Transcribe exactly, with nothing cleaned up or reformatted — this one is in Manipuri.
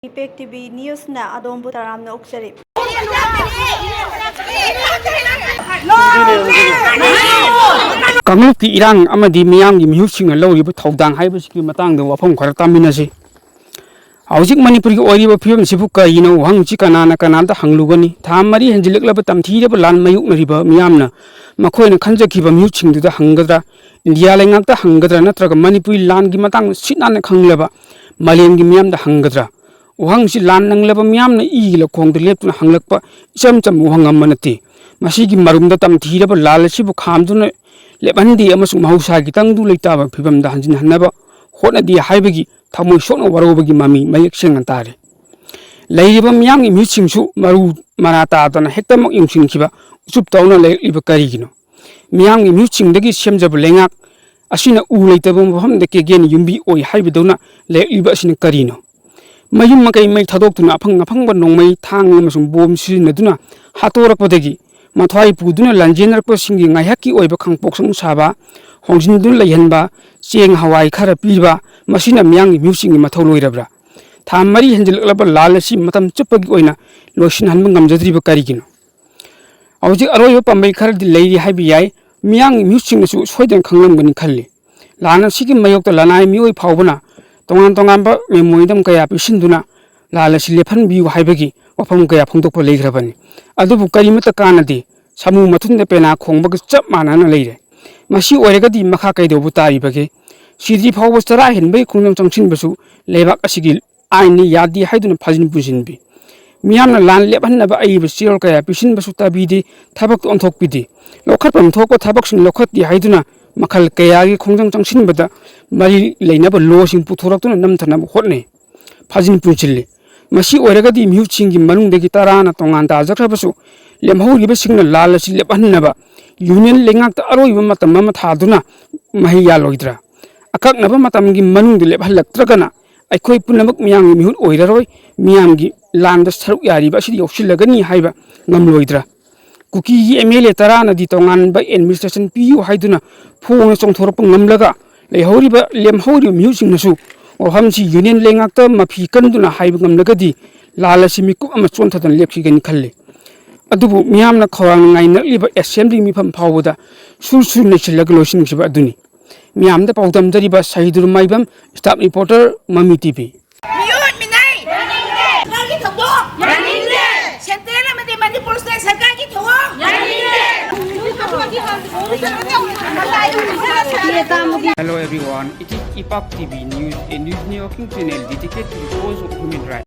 ꯏꯝꯄꯦꯛ ꯇꯤꯚꯤ ꯅ꯭ꯌꯨꯁꯅ ꯑꯗꯣꯝꯕꯨ ꯇꯔꯥꯝꯅ ꯑꯣꯛꯆꯔꯤ꯫ ꯀꯥꯡꯂꯨꯞꯀꯤ ꯏꯔꯥꯡ ꯑꯃꯗꯤ ꯃꯤꯌꯥꯝꯒꯤ ꯃꯤꯍꯨꯠꯁꯤꯡꯅ ꯂꯧꯔꯤꯕ ꯊꯧꯗꯥꯡ ꯍꯥꯏꯕꯁꯤꯒꯤ ꯃꯇꯥꯡꯗ ꯋꯥꯐꯝ ꯈꯔ ꯇꯥꯃꯤꯟꯅꯁꯤ꯫ ꯍꯧꯖꯤꯛ ꯃꯅꯤꯄꯨꯔꯒꯤ ꯑꯣꯏꯔꯤꯕ ꯐꯤꯕꯝꯁꯤꯕꯨ ꯀꯔꯤꯅꯣ? ꯋꯥꯍꯪꯁꯤ ꯀꯅꯥꯅ ꯀꯅꯥꯗ ꯍꯪꯂꯨꯒꯅꯤ? ꯊꯥ ꯃꯔꯤ ꯍꯦꯟꯖꯤꯜꯂꯛꯂꯕ ꯇꯝꯊꯤꯔꯕ ꯂꯥꯟ ꯃꯥꯌꯣꯛꯅꯔꯤꯕ ꯃꯤꯌꯥꯝꯅ ꯃꯈꯣꯏꯅ ꯈꯟꯖꯈꯤꯕ ꯃꯤꯍꯨꯠꯁꯤꯡꯗꯨꯗ ꯍꯪꯒꯗ꯭ꯔꯥ? ꯏꯟꯗꯤꯌꯥ ꯂꯩꯉꯥꯛꯇ ꯍꯪꯒꯗ꯭ꯔꯥ? ꯅꯠꯇ꯭ꯔꯒ ꯃꯅꯤꯄꯨꯔꯤ ꯂꯥꯟꯒꯤ ꯃꯇꯥꯡꯗ ꯁꯤꯠ ꯅꯥꯟꯅ ꯈꯪꯂꯕ ꯃꯥꯂꯦꯝꯒꯤ ꯃꯤꯌꯥꯝꯗ ꯍꯪꯒꯗ꯭ꯔꯥ? ꯋꯥꯍꯪꯁꯤ ꯂꯥꯟ ꯅꯪꯂꯕ ꯃꯤꯌꯥꯝꯅ ꯏꯒꯤ ꯂꯧꯈꯣꯡꯗ ꯂꯦꯞꯇꯨꯅ ꯍꯪꯂꯛꯄ ꯏꯆꯝ ꯆꯝꯕ ꯋꯥꯍꯪ ꯑꯃ ꯅꯠꯇꯦ꯫ ꯃꯁꯤꯒꯤ ꯃꯔꯨꯝꯗ ꯇꯝꯊꯤꯔꯕ ꯂꯥꯜ ꯑꯁꯤꯕꯨ ꯈꯥꯝꯗꯨꯅ ꯂꯦꯞꯍꯟꯗꯦ ꯑꯃꯁꯨꯡ ꯃꯍꯧꯁꯥꯒꯤ ꯇꯪꯗꯨ ꯂꯩꯇꯥꯕ ꯐꯤꯕꯝꯗ ꯍꯟꯖꯤꯟꯍꯟꯅꯕ ꯍꯣꯠꯅꯗꯦ ꯍꯥꯏꯕꯒꯤ ꯊꯃꯣꯏ ꯁꯣꯛꯅ ꯋꯥꯔꯧꯕꯒꯤ ꯃꯃꯤ ꯃꯌꯦꯛ ꯁꯦꯡꯅ ꯇꯥꯔꯦ꯫ ꯂꯩꯔꯤꯕ ꯃꯤꯌꯥꯝꯒꯤ ꯃꯤꯍꯨꯠꯁꯤꯡꯁꯨ ꯃꯔꯨ ꯃꯔꯥ ꯇꯥꯗꯅ ꯍꯦꯛꯇꯃꯛ ꯌꯨꯡꯁꯤꯟꯈꯤꯕ ꯎꯆꯨꯞ ꯇꯧꯅ ꯂꯩꯔꯛꯂꯤꯕ ꯀꯔꯤꯒꯤꯅꯣ? ꯃꯤꯌꯥꯝꯒꯤ ꯃꯤꯍꯨꯠꯁꯤꯡꯗꯒꯤ ꯁꯦꯝꯖꯕ ꯂꯩꯉꯥꯛ ꯑꯁꯤꯅ ꯎ ꯂꯩꯇꯕ ꯃꯐꯝꯗ ꯀꯦꯒꯦꯟ ꯌꯨꯝꯕꯤ ꯑꯣꯏ ꯍꯥꯏꯕꯗꯧꯅ ꯂꯩꯔꯛꯂꯤꯕ ꯑꯁꯤꯅ ꯀꯔꯤꯅꯣ? ꯃꯌꯨꯝ ꯃꯀꯩ ꯃꯩ ꯊꯥꯗꯣꯛꯇꯨꯅ ꯑꯐꯪ ꯑꯐꯪꯕ ꯅꯣꯡꯃꯩ, ꯊꯥꯡ ꯑꯃꯁꯨꯡ ꯕꯣꯝ ꯁꯤꯖꯤꯟꯅꯗꯨꯅ ꯍꯥꯠꯇꯣꯔꯛꯄꯗꯒꯤ ꯃꯊ꯭ꯋꯥꯏ ꯄꯨꯗꯨꯅ ꯂꯥꯟꯖꯦꯟꯅꯔꯛꯄꯁꯤꯡꯒꯤ ꯉꯥꯏꯍꯥꯛꯀꯤ ꯑꯣꯏꯕ ꯈꯥꯡꯄꯣꯛꯁꯪ ꯁꯥꯕ, ꯍꯣꯡꯖꯤꯟꯗꯨꯅ ꯂꯩꯍꯟꯕ, ꯆꯦꯡ ꯍꯋꯥꯏ ꯈꯔ ꯄꯤꯕ, ꯃꯁꯤꯅ ꯃꯤꯌꯥꯝꯒꯤ ꯃꯤꯍꯨꯠꯁꯤꯡꯒꯤ ꯃꯊꯧ ꯂꯣꯏꯔꯕ꯭ꯔꯥ? ꯊꯥ ꯃꯔꯤ ꯍꯦꯟꯖꯤꯜꯂꯛꯂꯕ ꯂꯥꯟ ꯑꯁꯤ ꯃꯇꯝ ꯆꯨꯞꯄꯒꯤ ꯑꯣꯏꯅ ꯂꯣꯏꯁꯤꯟꯍꯟꯕ ꯉꯝꯖꯗ꯭ꯔꯤꯕ ꯀꯔꯤꯒꯤꯅꯣ? ꯍꯧꯖꯤꯛ ꯑꯔꯣꯏꯕ ꯄꯥꯝꯕꯩ ꯈꯔꯗꯤ ꯂꯩꯔꯤ ꯍꯥꯏꯕ ꯌꯥꯏ꯫ ꯃꯤꯌꯥꯝꯒꯤ ꯃꯤꯍꯨꯠꯁꯤꯡꯅꯁꯨ ꯁꯣꯏꯗꯅ ꯈꯪꯂꯝꯒꯅꯤ ꯈꯜꯂꯤ꯫ ꯂꯥꯟ ꯑꯁꯤꯒꯤ ꯃꯥꯌꯣꯛꯇ ꯂꯅꯥꯏ ꯃꯤꯑꯣꯏ ꯐꯥꯎꯕꯅ ꯇꯣꯉꯥꯟ ꯇꯣꯉꯥꯟꯕ memorandum ꯀꯌꯥ ꯄꯤꯁꯤꯟꯗꯨꯅ ꯂꯥꯟ ꯑꯁꯤ ꯂꯦꯞꯍꯟꯕꯤꯌꯨ ꯍꯥꯏꯕꯒꯤ ꯋꯥꯐꯝ ꯀꯌꯥ ꯐꯣꯡꯗꯣꯛꯄ ꯂꯩꯈ꯭ꯔꯕꯅꯤ꯫ ꯑꯗꯨꯕꯨ ꯀꯔꯤꯃꯠꯇ ꯀꯥꯟꯅꯗꯦ꯫ ꯁꯥꯃꯨ ꯃꯊꯨꯟꯗ ꯄꯦꯅꯥ ꯈꯣꯡꯕꯒ ꯆꯞ ꯃꯥꯟꯅꯅ ꯂꯩꯔꯦ꯫ ꯃꯁꯤ ꯑꯣꯏꯔꯒꯗꯤ ꯃꯈꯥ ꯀꯩꯗꯧꯕ ꯇꯥꯔꯤꯕꯒꯦ? ꯁꯤꯗ꯭ꯔꯤ ꯐꯥꯎꯕ ꯆꯔꯥ ꯍꯦꯟꯕꯒꯤ ꯈꯣꯡꯖꯪ ꯆꯪꯁꯤꯟꯕꯁꯨ ꯂꯩꯕꯥꯛ ꯑꯁꯤꯒꯤ ꯑꯥꯏꯟꯅ ꯌꯥꯗꯦ ꯍꯥꯏꯗꯨꯅ ꯐꯥꯖꯤꯟ ꯄꯨꯟꯁꯤꯟꯕꯤ꯫ ꯃꯤꯌꯥꯝꯅ ꯂꯥꯟ ꯂꯦꯞꯍꯟꯅꯕ ꯑꯏꯕ ꯆꯦꯔꯣꯜ ꯀꯌꯥ ꯄꯤꯁꯤꯟꯕꯁꯨ ꯇꯥꯕꯤꯗꯦ, ꯊꯕꯛꯇ ꯑꯣꯟꯊꯣꯛꯄꯤꯗꯦ꯫ ꯂꯧꯈꯠꯐꯝ ꯊꯣꯛꯄ ꯊꯕꯛꯁꯤꯡ ꯂꯧꯈꯠꯇꯦ ꯍꯥꯏꯗꯨꯅ ꯃꯈꯜ ꯀꯌꯥꯒꯤ ꯈꯣꯡꯖꯪ ꯆꯪꯁꯤꯟꯕꯗ ꯃꯔꯤ ꯂꯩꯅꯕ lawꯁꯤꯡ ꯄꯨꯊꯣꯔꯛꯇꯨꯅ ꯅꯝꯊꯅꯕ ꯍꯣꯠꯅꯩ꯫ ꯐꯥꯖꯤꯟ ꯄꯨꯟꯁꯤꯜꯂꯤ꯫ ꯃꯁꯤ ꯑꯣꯏꯔꯒꯗꯤ ꯃꯤꯍꯨꯠꯁꯤꯡꯒꯤ ꯃꯅꯨꯡꯗꯒꯤ ꯇꯔꯥꯅ ꯇꯣꯉꯥꯟ ꯇꯥꯖꯈ꯭ꯔꯕꯁꯨ ꯂꯦꯝꯍꯧꯔꯤꯕꯁꯤꯡꯅ ꯂꯥꯟ ꯑꯁꯤ ꯂꯦꯞꯍꯟꯅꯕ union ꯂꯩꯉꯥꯛꯇ ꯑꯔꯣꯏꯕ ꯃꯇꯝ ꯑꯃ ꯊꯥꯗꯨꯅ ꯃꯍꯩ ꯌꯥꯜꯂꯣꯏꯗ꯭ꯔꯥ? ꯑꯀꯛꯅꯕ ꯃꯇꯝꯒꯤ ꯃꯅꯨꯡꯗ ꯂꯦꯞꯍꯜꯂꯛꯇ꯭ꯔꯒꯅ ꯑꯩꯈꯣꯏ ꯄꯨꯝꯅꯃꯛ ꯃꯤꯌꯥꯝꯒꯤ ꯃꯤꯍꯨꯠ ꯑꯣꯏꯔꯔꯣꯏ, ꯃꯤꯌꯥꯝꯒꯤ ꯂꯥꯟꯗ ꯁꯔꯨꯛ ꯌꯥꯔꯤꯕ ꯑꯁꯤꯗ ꯌꯥꯎꯁꯤꯜꯂꯒꯅꯤ ꯍꯥꯏꯕ ꯉꯝꯂꯣꯏꯗ꯭ꯔꯥ? ꯀꯨꯀꯤꯒꯤ MLA ꯇꯔꯥꯅꯗꯤ ꯇꯣꯉꯥꯟꯕ administration ꯄꯤꯌꯨ ꯍꯥꯏꯗꯨꯅ ꯐꯣꯡꯅ ꯆꯣꯡꯊꯣꯔꯛꯄ ꯉꯝꯂꯒ ꯂꯩꯍꯧꯔꯤꯕ, ꯂꯦꯝꯍꯧꯔꯤꯕ ꯃꯤꯍꯨꯠꯁꯤꯡꯅꯁꯨ ꯋꯥꯐꯝꯁꯤ ꯌꯨꯅꯤꯌꯟ ꯂꯩꯉꯥꯛꯇ ꯃꯐꯤ ꯀꯟꯗꯨꯅ ꯍꯥꯏꯕ ꯉꯝꯂꯒꯗꯤ ꯂꯥꯜ ꯑꯁꯤ ꯃꯤꯀꯨꯞ ꯑꯃ ꯆꯣꯟꯊꯗꯅ ꯂꯦꯞꯈꯤꯒꯅꯤ ꯈꯜꯂꯤ꯫ ꯑꯗꯨꯕꯨ ꯃꯤꯌꯥꯝꯅ ꯈꯧꯔꯥꯡꯅ ꯉꯥꯏꯅꯔꯤꯕ ꯑꯦꯁꯦꯝꯕ꯭ꯂꯤ ꯃꯤꯐꯝ ꯐꯥꯎꯕꯗ ꯁꯨꯔ ꯁꯨꯔ ꯅꯩꯁꯤꯜꯂꯒ ꯂꯣꯏꯁꯤꯟꯈꯤꯕ ꯑꯗꯨꯅꯤ꯫ ꯃꯤꯌꯥꯝꯗ ꯄꯥꯎꯗꯝꯖꯔꯤꯕ ꯁꯍꯤꯗꯨꯔ ꯃꯥꯏꯕꯝ, staff reporter, ꯃꯃꯤ ꯇꯤ ꯚꯤ꯫ ꯃꯤꯑꯣꯠ ꯃꯤꯅꯩ! ꯁꯔꯀꯥꯔꯒꯤ ꯊꯧꯗꯣꯡ! ꯌꯥꯅꯤꯡꯗꯦ! ꯁꯦꯟꯇ꯭ꯔꯦꯜ ꯑꯃꯗꯤ ꯃꯅꯤꯄꯨꯔ ꯁ꯭ꯇꯦꯠ ꯁꯔꯀꯥꯔꯒꯤ ꯊꯧꯑꯣꯡ! ꯌꯥꯅꯤꯡꯗꯦ! Hello everyone, it is Ipak T V News, a news networking channel dedicated to the cause of human rights.